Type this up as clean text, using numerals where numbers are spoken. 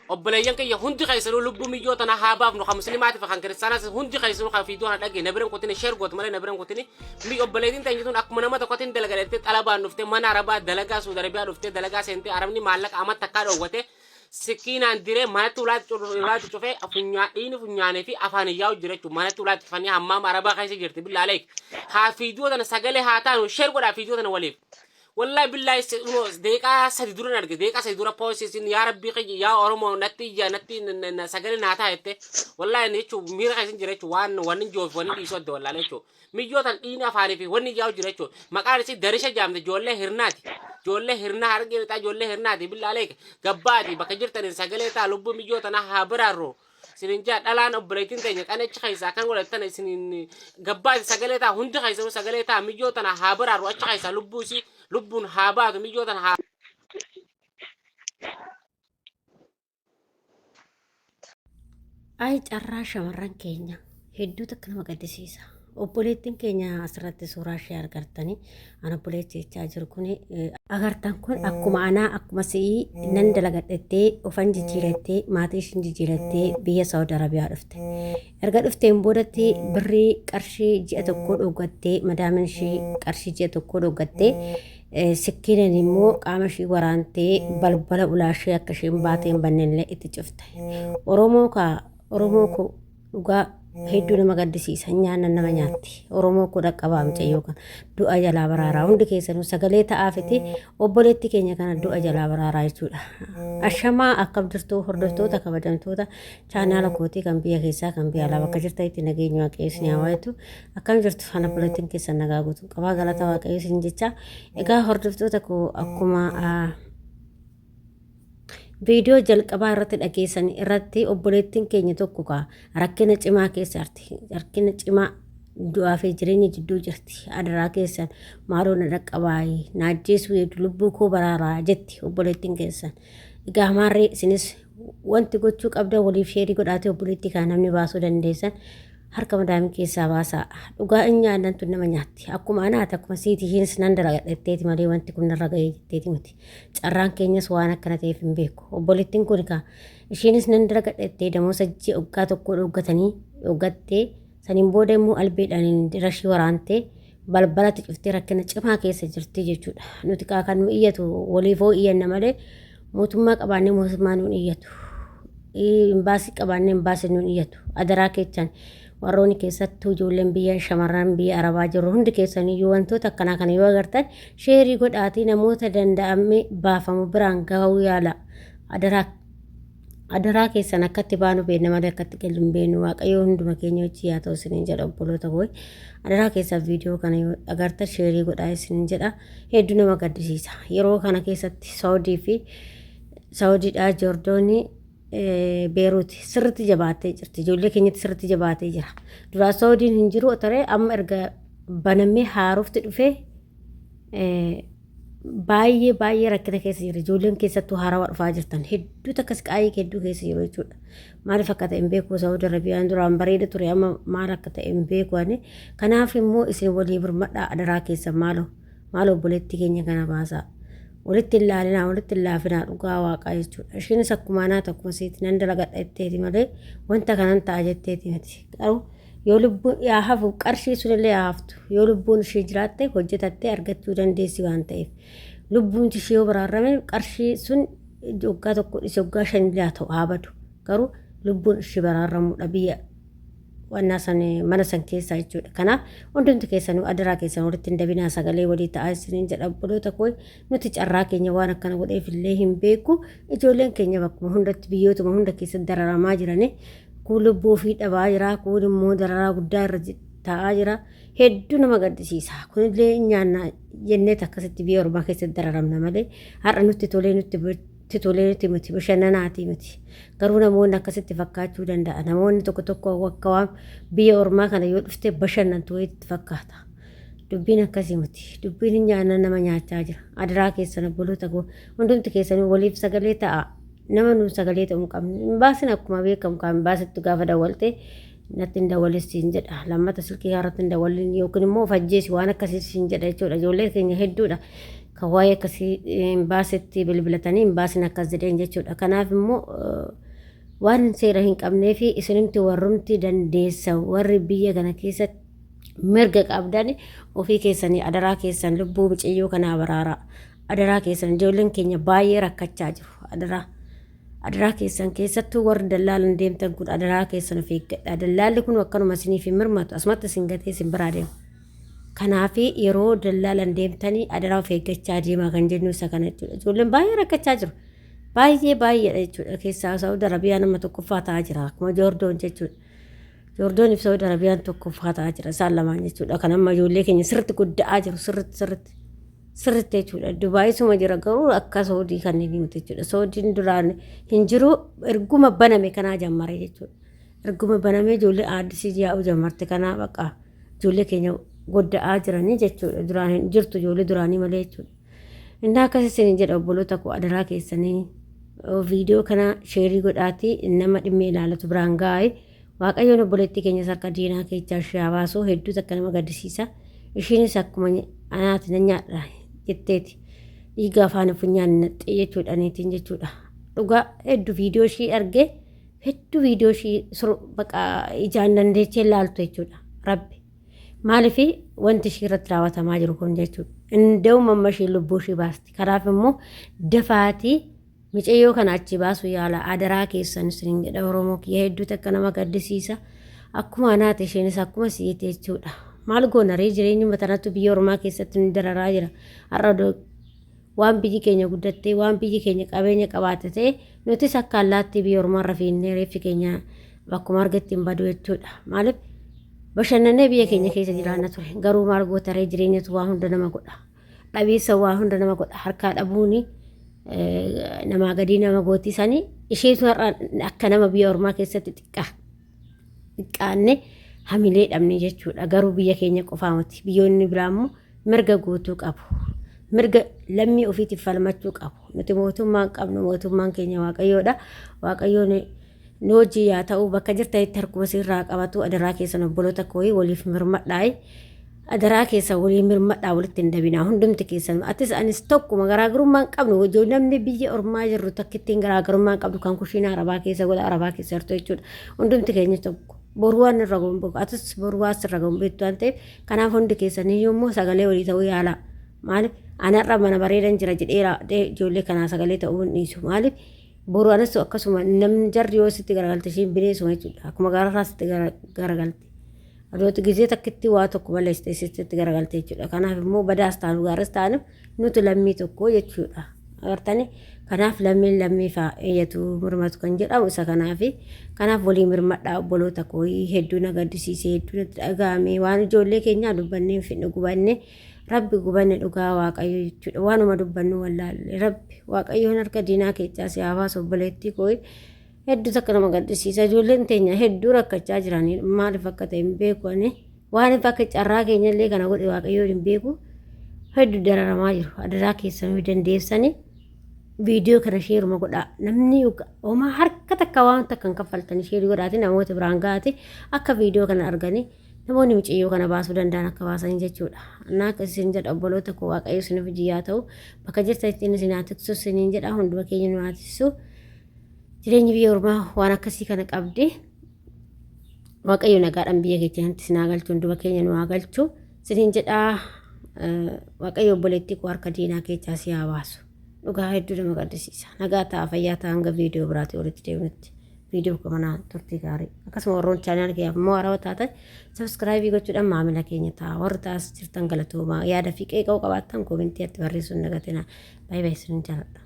Obboleeyyan kiyya hundi keessanuu lubbuu miyyoo tana haa baafnu kan muslimaatiif kan kiristaanaas hundi keessanuu kan fiiduu kana dhagee na biran kutini sheer gootu malee na biran kutini mi obboleettiin teenya tun akkuma nama tokkotiin dalagalettee xalabaan dhuftee mana arabaa dalagaa Suudi Arabiyaa dhuftee dalagaa seentee arabni maallaqa amma takkaa dhoowwate sikkiinaan diree manatti ulaatti cufee funyaa dhiini funyaanii fi afaan yaa'u jira jechuudha manatti ulaatti cufanii hammaama arabaa keessa jirti billaa aleek haa fiiduu tana sagalee haa taanu sheer godhaa fiiduu tana waliif. Wallahi billahi unoo deeqaa sadi dura arge deeqaa sadi dura poosti isin yaa rabbii kiyya yaa oromoo natti iyya natti sagalee naa ta'a jette wallahi inni jechuun miira keessa jira jechuun waan wanni joof wanni dhiisuu adda wallaale jechuun miyyootan dhiini afaanii fi wanni yaa'u jira jechuun maqaan isii darisha jaamte ijoollee hirnaati ijoollee hirnaa hargee lixaa ijoollee hirnaati billaalee gabbaati bakka jirtaniin sagalee ta'a lubbuu miyyootanaa haa biraarru. Isinin jaa dhalaan obboleettiin teenya qanachi keessaa kan godhattan isinin gabbaati sagalee ta'a hundi keessanuu sagalee ta'a miyyoo tana haa baraaru achi keessaa lubbuu isii lubbuun haa baatu miyyoo tana haa Ay carraa shamarran keenya hedduu takka nama gaddisiisa. Obboleettiin keenya asirratti suuraa ishee argartanii an obboleettii jechaa jiru kun agartan kun akkuma anaa akkuma si'ii nan dalagadhettee ofan jijjiirattee maatii ishiin jijjiirattee biyya Saawud Arabiyaa dhufte. Erga dhufteen boodatti birrii qarshii ji'a tokkoo dhoogattee madaamin ishee qarshii ji'a tokkoo dhoogattee sikkiineen immoo qaama ishii waraantee balbala ulaa ishee akka isheen baatee hin bannellee itti cufte. Oromoo kaa Oromoo koo dhugaa hedduu nama gaddisiisa nyaanna nama nyaatti Oromoo koo dhaqqabaa mucayyoo kana du'a jalaa baraaraa hundi keessanuu sagalee ta'aafiti obboleetti keenya kana du'a jalaa baraaraa jechuudha. Ashamaa akkam jirtu hordoftoota kabajamtoota chaanaala kootii kan biyya keessaa kan biyya alaa bakka jirtanitti nageenya waaqayyo isin haa waayatu akkam jirtu faana obboleettiin keessan nagaa guutuu qabaa galata waaqayyo isin jecha egaa hordoftoota koo akkuma Viidiyoo jalqabaa irratti dhageessan irratti obboleettiin keenya tokko kaa rakkina cimaa keessa jirti. Rakkina cimaa du'aa fi jireenya jidduu jirti. Adaraa keessan maaloo na dhaqqabaayi na ajjeesuu hedduu lubbuu koo baraaraa jetti obboleettiin keessan. Egaa maarree isinis wanti gochuu qabdan waliif sheerii godhaatee obboleettii kana namni baasuu dandeessan harka madaamii keessaa baasaa. Dhugaa in nyaannan tun nama nyaatti. Akkuma anaati akkuma siiti ishiinis nan dalagadha jetteeti malee wanti kun narra ga'ee jetteeti miti. Carraan keenyas waan akkana ta'eef hin beeku. Obboleettiin kun egaa ishiinis nan dalagadha jettee damoosa ji'a waggaa tokkoo dhooggatanii dhooggattee saniin booda immoo albeedhaan dirashii waraantee balbalatti cuftee rakkina cimaa keessa jirti jechuudha. Nuti kaa kan nu iyyatu waliifoo iyyanna malee mootummaa qabaannee mootummaa nuun iyyatu. Imbaasii qabaannee imbaasii nuun iyyatu. Adaraa keechan warroonni keessattuu ijoolleen biyya shamarran biyya arabaa jiru hundi keessaniyyuu wantoota akkanaa kana yoo agartan sheerii godhaatii namoota danda'amee baafamu biraan gahuu yaala. Adaraa Adaraa keessan akkatti baanu beekna malee akkatti gallu hin beeknu waaqayyo hunduma keenya wajjin yaa ta'u isiniin jedha obboloota koo adaraa keessan viidiyoo kana yoo agartan sheerii godhaa isiniin jedha hedduu nama gaddisiisa yeroo kana keessatti saawudii fi saawudiidhaa joordoonii beeruuti sirriitti jabaattee jirti ijoollee keenyatti sirriitti jabaatee jira duraa saawudiin hin jiru ture amma erga banamee haarofti dhufee baay'ee baay'ee rakkina keessa jira. Ijoolleen keessattuu haarawaa dhufaa jirtan hedduu takka siqaayii hedduu keessa jiru jechuudha. Maaliif akka ta'e hin beeku Saawud Arabiyaan duraan bareeda ture amma maal akka ta'e hin beeku ani. Kanaaf immoo isin walii birmadhaa adaraa keessan maaloo maaloo obboleettii keenya kana baasaa. Walitti hin laalinaa walitti hin laafinaa dhugaa waaqaa jechuudha. Isheenis akkuma anaa tokkuma siiti nan dalagadha jetteeti malee wanta kanan ta'a jetteeti miti. Garuu Yoo lubbuun yaa hafu qarshii sunillee haa haftu. Yoo lubbuun ishee jiraatte hojjetattee argachuu dandeessi waan ta'eef. Lubbuun ishee yoo baraarame qarshii sun waggaa tokko dhise waggaa shanillee haa ta'u haa badu. Garuu lubbuun ishee baraaramuudha biyya wannaa san mana san keessaa jechuudha. Kanaaf hundumti keessanuu adaraa keessan walitti hin dabinaa sagalee walii ta'aa isiniin jedha obboloota koo nuti carraa keenya waan akkana godheef illee hin beeku. Ijoolleen keenya bakkuma hundatti biyyootuma hunda keessatti dararamaa jiranii Kuun lubbuu ofii dhabaa jira, kuun immoo dararaa guddaa irra taa'aa jira. Hedduu nama gaddisiisa. Kunillee hin nyaanna jennee akkasitti biyya ormaa keessatti dararamna malee har'a nutti tolee nutti tolee nutti miti bashannanaatii miti. Garuu namoonni akkasitti fakkaachuu danda'a. Namoonni tokko tokko akka waan biyya ormaa kana yoo dhufte bashannantu wayiitti fakkaata. Dubbiin akkasii miti. Dubbiin hin nyaanna nama nyaachaa jira. Adaraa keessan obboloota koo hundumti keessanuu waliif sagalee ta'a. Nama nuun sagalee ta'uu hin qabne. Imbaasiin akkuma beekamu kan imbaasitti gaafa dawwalte natti hin dawwalis siin jedha. Lammata silkii irratti hin dawwalin yookiin immoo of ajjeesi waan akkasii siin jedha jechuudha. Ijoollee keenya hedduudha. Kan waa'ee akkasii imbaasitti bilbilatanii imbaasiin akkas jedheen jechuudha. Kanaaf immoo waan seera hin qabnee fi isinimti warrumti dandeessan warri biyya kana keessatti mirga qabdan ofii keessanii adaraa keessan lubbuu mucayyoo kanaa baraaraa. Adaraa keessan, ijoolleen keenya baay'ee rakkachaa jiru. Adaraa. Adaraa keessan, keessattuu warri dallaalan deemtan kun adaraa keessan of eeggadha. Dallaalli kun akkanuma isiniif hin mirmatu, asumatti isin gatee isin biraa deema. Kanaaf yeroo dallaalan deemtanii adaraa of eeggachaa deemaa kan jennu isa kana jechuudha. Ijoolleen baay'ee rakkachaa jiru. Baay'ee baay'eedha jechuudha. Keessaa Saa'ud Arabiyaa nama tokkoffaa ta'aa jira. Akkuma Joordoon jechuudha. Joordoon fi Saa'ud Arabiyaan tokkoffaa ta'aa jira isaan lamaan jechuudha. Kan amma ijoollee keenya sirriitti gudda'aa jiru sirriitti sirriitti. Sirriitti jechuudha. Dubaayisuma jira garuu akka Saudii kanneen miti jechuudha. Saudiin duraan hin jiru, erguma baname kanaa jammare jechuudha. Erguma banamee ijoollee aaddisii yaa'uu jammarte kanaa baqa ijoollee keenya godda'aa jiranii jechuudha. Duraan hin jirtu ijoollee duraanii malee jechuudha. Inni akkas isin jedha, obboloota koo, adaraa keessanii viidiyoo kana share godhaatii nama dhimmi ilaalatu biraan gaa'e. Waaqayyoon obboleettii keenyas harka diinaa keessaa ishee haa baasu. Hedduu takka nama gaddisiisa. Ishiinis akkuma anaati na nyaadha jetteeti. Dhiiga afaan funyaan naqxee jechuudha niitiin jechuudha. Dhugaa hedduu viidiyoo ishii argee, hedduu viidiyoo ishii baqa ijaan dandeechee ilaaltu jechuudha. Rabbi. Maaliif wanti ishii irratti raawwatamaa jiru kun jechuudha. Inda'uma amma ishii lubbuu ishii baasti. Kanaaf immoo dafaatii mucayyoo kana achi baasu yaala, adaraa keessan isiniin jedha. Oromoo kiyya, hedduu takka nama gaddisiisa. Akkuma anaati isheenis akkuma si'eeti jechuudha. Maal goona ree, jireenyuma tanatu biyya ormaa keessatti nu dararaa jira. Har'a waan biyyi keenya guddattee, waan biyyi keenya qabeenya qabaate ta'e, nutis akka allaattii biyya ormaarra fiinnee reeffi keenya bakkuma argatti hin badu jechuudha. Maaliif bashannanee biyya keenya keessa jiraanna ture. Garuu maal goota ree, jireenyatu waa hunda nama godha. Dhabiinsa waa hunda nama godha. Harkaa dhabuuni namaa gadii nama gootii sanii isheetu har'a akka nama biyya ormaa keessatti xiqqaa xiqqaanne hamilee dhabne jechuudha. Garuu biyya keenya qofaa miti. Biyyoonni biraa immoo mirga guutuu qabu. Mirga lammii ofiitiif falmachuu qabu. Nuti mootummaan qabnu, mootummaan keenya Waaqayyoodha. Waaqayyoon nu wajjin yaa ta'u, bakka jirtanitti harkuma sirraa qabatu. Adaraa keessan, obboloota koo, waliif mirmadhaa. Adaraa keessan walii mirmadhaa, walitti hin dabinaa hundumti keessan. Atis anis tokkuma, garaagarummaan qabnu ijoo namni biyya ormaa jirru takkittiin garaagarummaan qabdu kan kushiina arabaa keessa, gola arabaa keessa jirtu jechuudha. Hundumti keenya tokko. Boru waan irra ga'u hin beeku. Atis boru waan sirra ga'u hin beektu waan ta'eef, kanaaf hundi keessan iyyuu immoo sagalee walii ta'uu yaala. Maaliif anarra mana bareedan jira jedheera ijoollee kanaa sagalee ta'uu hin dhiisu. Maaliif boru anas akkasuma namni jarri yoo sitti garagalte ishiin bineensuma jechuudha. Akkuma gaararraa sitti garagalti. Adooti gizee takkitti waa tokko balleessite sitti garagalte jechuudha. Kanaaf immoo badaas taanu gaaras taanu nuti lammii tokko jechuudha. Agartanii, kanaaf lammiin lammiif haa eeyyatu mirmatu kan jedhamu isa kanaafi. Kanaaf walii mirmadhaa, obboloota koo. Hedduu na gaddisiise, hedduu natti dhaga'ame. Waan ijoollee keenyaa dubbannee hin fidne, gubanne, rabbi gubanne, dhugaa Waaqayyo jechuudha. Waanuma dubbannu wallaalle. Rabbi Waaqayyoon harka diinaa keessaa si haa baasu, obboleettii koo. Hedduu takka nama gaddisiisa. Ijoolleen teenya hedduu rakkachaa jiranii, maaliif akka ta'e hin beeku ani. Waan akka carraa keenya illee kana godhe Waaqayyoon hin beeku. Hedduu dararamaa jiru. Adaraa keessanuu dandeessanii viidiyoo kana shareuma godhaa. Namni homaa harka takka waan takka hin kaffaltanii, share godhaati namoota biraan ga'aati, akka viidiyoo kana arganii namoonni mucayyoo kana baasuu danda'an akka baasanii jechuudha. Annaa akka isin jedha, obboloota koo, Waaqayyo isiniif hojii haa ta'u, bakka jirtanitti inni isin haa tiksu isiniin jedha. Hunduma keenya nu haa tiksu. Jireenyi biyya ormaa waan akkasii kana qabdi. Waaqayyo nagaadhaan biyya keenyatti isin haa galchu, hunduma keenya nu haa galchu isiniin jedha. Waaqayyo obboleettii koo harka diinaa keessaa si haa baasu. Dhugaa hedduu nama gaddisiisa. Nagaa ta'a, fayyaa ta'a, hanga viidiyoo biraatii walitti deemnutti. Viidiyoo kanaan turtii gaarii. Akkasuma warroon channel keenyaaf immoo haarawaa taatan subscribe gochuudhaan maamila keenya ta'a. Warri taas jirtan galatoomaa. Yaada fi qeeqa'uu qabaattan comment atti barreessuun dagatina. Baay'ee baay'ee isin jaalladha.